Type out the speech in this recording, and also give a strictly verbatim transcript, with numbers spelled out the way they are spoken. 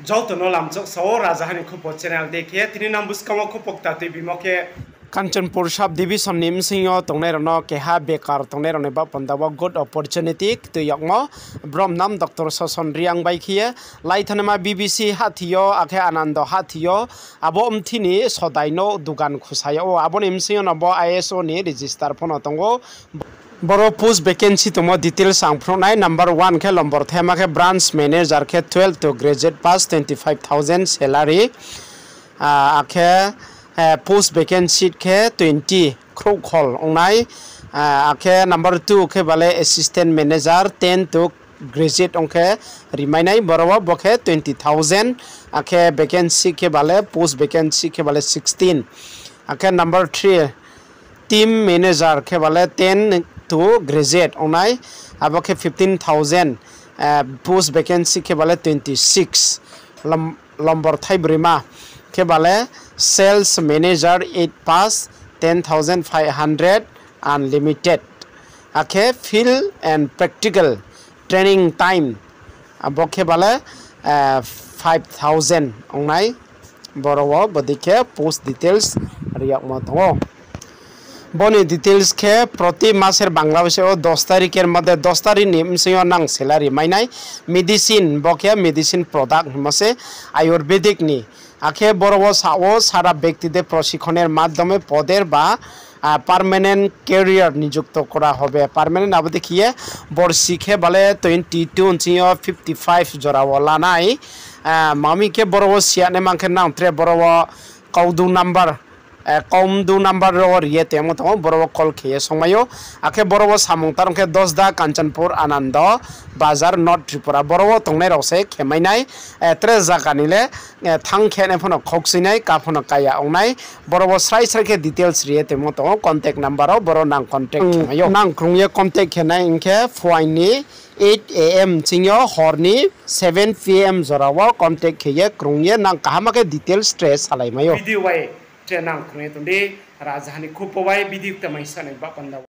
Joto no lamchok sao Rajaha ni Khupo channel de khe, tini nang buskang wo khupo kta tuibimo khe, Kanchanpur sub division ni bsing yo tongnai rao no keha bekar tongnai rao ni baoh panda wo good opportunity ktui yagmo. Brom nam Doctor Soson Reang bai khe ye, laithanaima B B C hahthi yo, akhe Anando hahthi yo, abo mthi ni sodai no dugan khusa yag ou. Abo ni bsing yo no bo I S O ni register pho no tong ou. Boro post vacancy tongmo details ang phnuh nai. Number one khe lombor thema khe branch manager khe twelve to graduate pass, twenty five thousand salary. Ah, akhe, eh, post vacancy khe twenty khrouh khol ong nai. Ah, akhe number two khe bale assistant manager ten to graduate ong khe rimai nai boro wo, bo khe twenty thousand. Akhe vacancy khe bale, post vacancy khe bale sixteen. Akhe number three, team manager khe bale ten to graduate ong nai, abo khe fifteen thousand, eh, post vacancy khe bale twenty six. Lom-, lombor thaibrima khe bale sales manager eight pass, ten thousand five hundred unlimited. Akhe field and practical training time, abo khe bale, eh, five thousand ong nai. Boro wo bodei khe post details riyagmo tong ou. Bo ni details khe proti maser Bangladesh wo dos tarik er modhe dos tarik ni bsing yo nang salary mai nai. Medicine, bo khe medicine product hingmo se Ayurvedic ni. Akhe boro wo sa ou সারা ব্যক্তিদের প্রশিক্ষণের মাধ্যমে পদের বা, ah, permanent career নিযুক্ত করা হবে. Permanent abo dei khe ye borsi khe bale twenty two bsing yo fifty five jora wo lanai. Ah, mami khe boro wo siya nai mang khe nang tre boro wo kaudu number, eh, kaumdu number ro ri ye tongmo tong ou, boro wo call khe ye songmai ou. Akhe boro wo samung tarong khe Dosda, Kanchanpur, Anando Bazar, North Tripura. Boro wo tongnai rao se khe mai nai, eh, tre zaga ni le, eh, thanng khe nai pho no khokchui nai, ka pho no kaya ong nai. Boro wo srai srai khe details ri ye tongmo tong ou, contact number wo boro nang contact khe mai ou. Nang krung ye contact khe nai hing khe phuaing ni eight A M bsing yo hor ni seven P M jora wo contact khe ye krung ye nang kaham khe details tre salai mai ou. Video bai tre nang krung ye tong di, Rajaha ni Khupo bai video kta mai sanai ba panda.